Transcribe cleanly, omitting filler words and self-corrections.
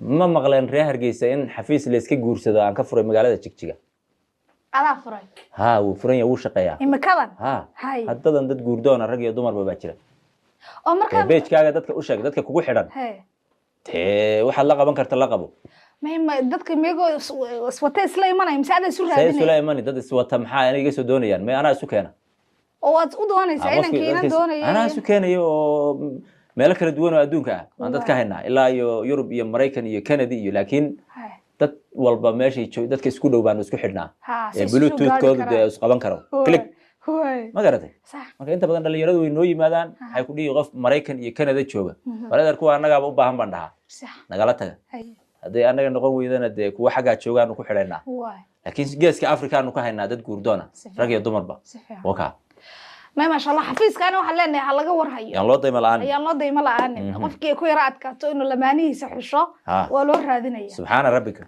Ma maqleen reer Hargeysa in xafiis layska guursado aan ka furay magaalada Jigjiga? Adaa furay? Ha, wuu furan yahay, wuu shaqeeyaa. Imikadan? Ha. Hay. Haddadan dad guurdoona, rag iyo dumarba baa jira. Oo markaa Page-kaaga dadka u sheeg, dadka kugu xidhan. Tee waxaad la qaban karta la qabo. Ma dadka miyagoo iswata isla imanaya mise adaa isu See isula raadinaya? Imani dad iswata maxaa aniga iga soo doonayaan? May, anaa isu keena. Oo waad u doonaysaa inanka inan doonaya? Anaa isu keenayo, oo meelo kala duwan oo adduunka ah aan dad ka haynaa, ilaa iyo Yurub iyo Maraykan iyo Canada iyo, laakiin dad walba meeshay joog, dadka isku dhow baanu isku xidhnaa si ee isu soo gaari Bluetooth-koodu dee karaan. Isqaban karo click. Ma garatay? Sax. Marka inta badan dhalinyaradu way noo yimaadaan, waxay ku dhihi qof Maraykan iyo Canada jooga, "Brother, kuwa annagaaba u baahan," baan dhahaa. "Nagala taga." Hadday annaga noqon weydana, dee kuwa xaggaa joogaanu ku xidhaynaa. Laakiin geeska Afrikaanu ka haynaa dad guurdoona, rag iyo dumarba. Si fiican. Waka. May, maasha Allah, xafiiskaana waxaan leenahay ha laga warhayo. Yaan loo dayma la-aan. Ayaan loo daymo la-aanin. Qofkii ay ku yara adkaato inuu lamaanihiisa xusho, waa loo raadinaya. Subxaana rabbika.